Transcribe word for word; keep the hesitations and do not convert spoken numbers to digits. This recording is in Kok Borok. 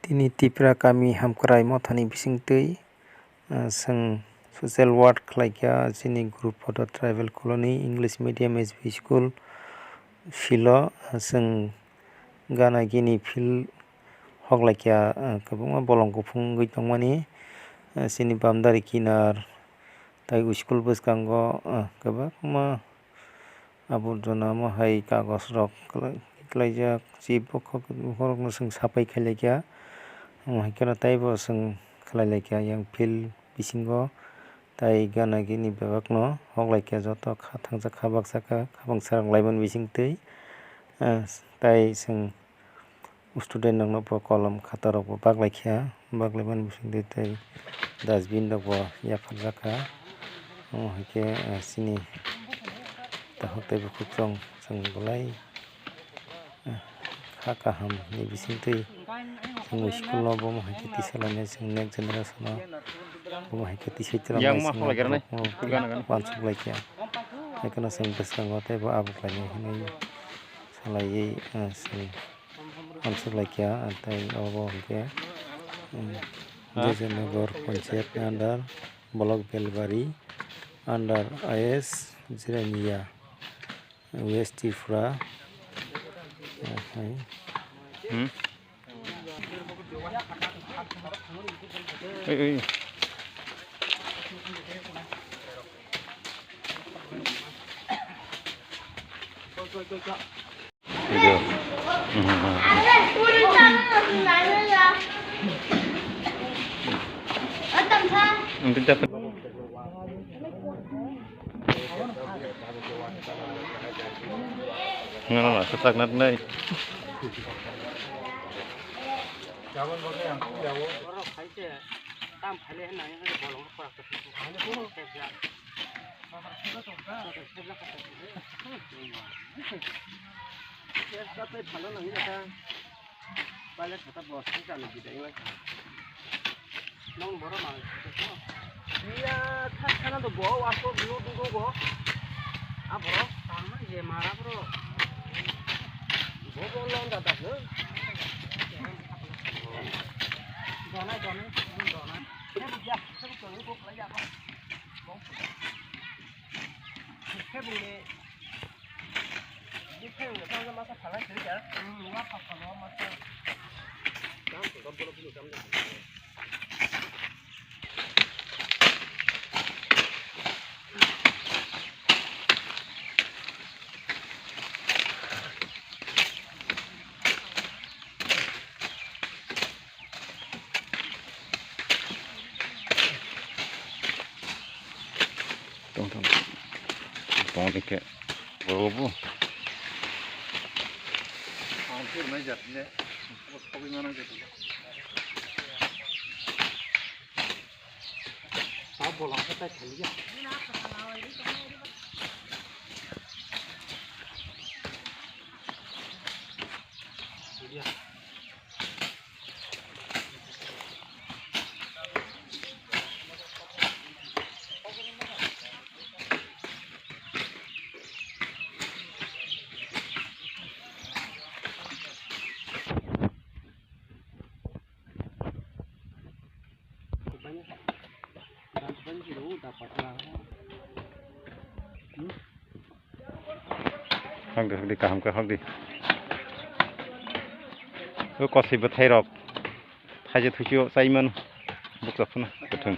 Tini Tipra kami Hamkrai mothani bisingtwi, ah, chwng social work khlaikha chini group photo tribal colony English medium S B school filo, ah, chwng gana gini field hoklaikha, ah, kwbangma bolong kuphung wngwi tongmani, ah, chini boundary kinar tei school bwskango, ah, kwbangma aborjona omo hai kagoj rok kwlai, kwlaijak, chip bokhok, bokhorokno chwng sapai khailaikha. Omo hai kheno teibo chwng khlailaikha yang field bisingo, tei gana gini bebakno hoklaikha joto kha thangjak kha baksa kha, khabangsa rok laimani bisingtwi, ah, tei chwng. Student rokno bo kolom khata rok bo baklai kha, baklai mani bisingtwi tei dustbin rok bo yapharjak kha. Omo hai khe, ah, chini takhuk tei bukhuk chwng, chwng belai, ah, kha kaham ni bisingtwi chwng school no bo omo hai khe tisa lainai chwng next generation no omo hai khe tisai twlang Yang lai ma chwng kholai gerang nai. Borok no Gana, gana. Wansuk lai kha. Hai kheno chwng bwskango tei bo abo khlainai hinwi salaiwi, ah, chwng. Amsuk laikya, tei obo hwnkhe, um, Joseph Nagar Panchayat ni under, Block Belbari, under I S Jirania, West Tripura. Oho. Hmm? Oi, oi. Video. Ngana na sa tak nat nai. Paile kata bos ni kami bidai lai. Nong boro mal. Iya, thak sana do bo, waso biu dugo bo. A boro, tama je mara boro. Bo bo lon da da no. Donai, donai, donai. Khe bu ya, khe bu ya. Khe bu ni. Tong tong. Tong dikhe. Bo bo. Ang phir mai jat ne. Bo thogwi mana jat. Sa bolang sa tai khaliya. Hok di, hok di, kaham khe hok di. O kosoi bwthai rok thaisa thuisu chaiman bukchak phano kwthwng.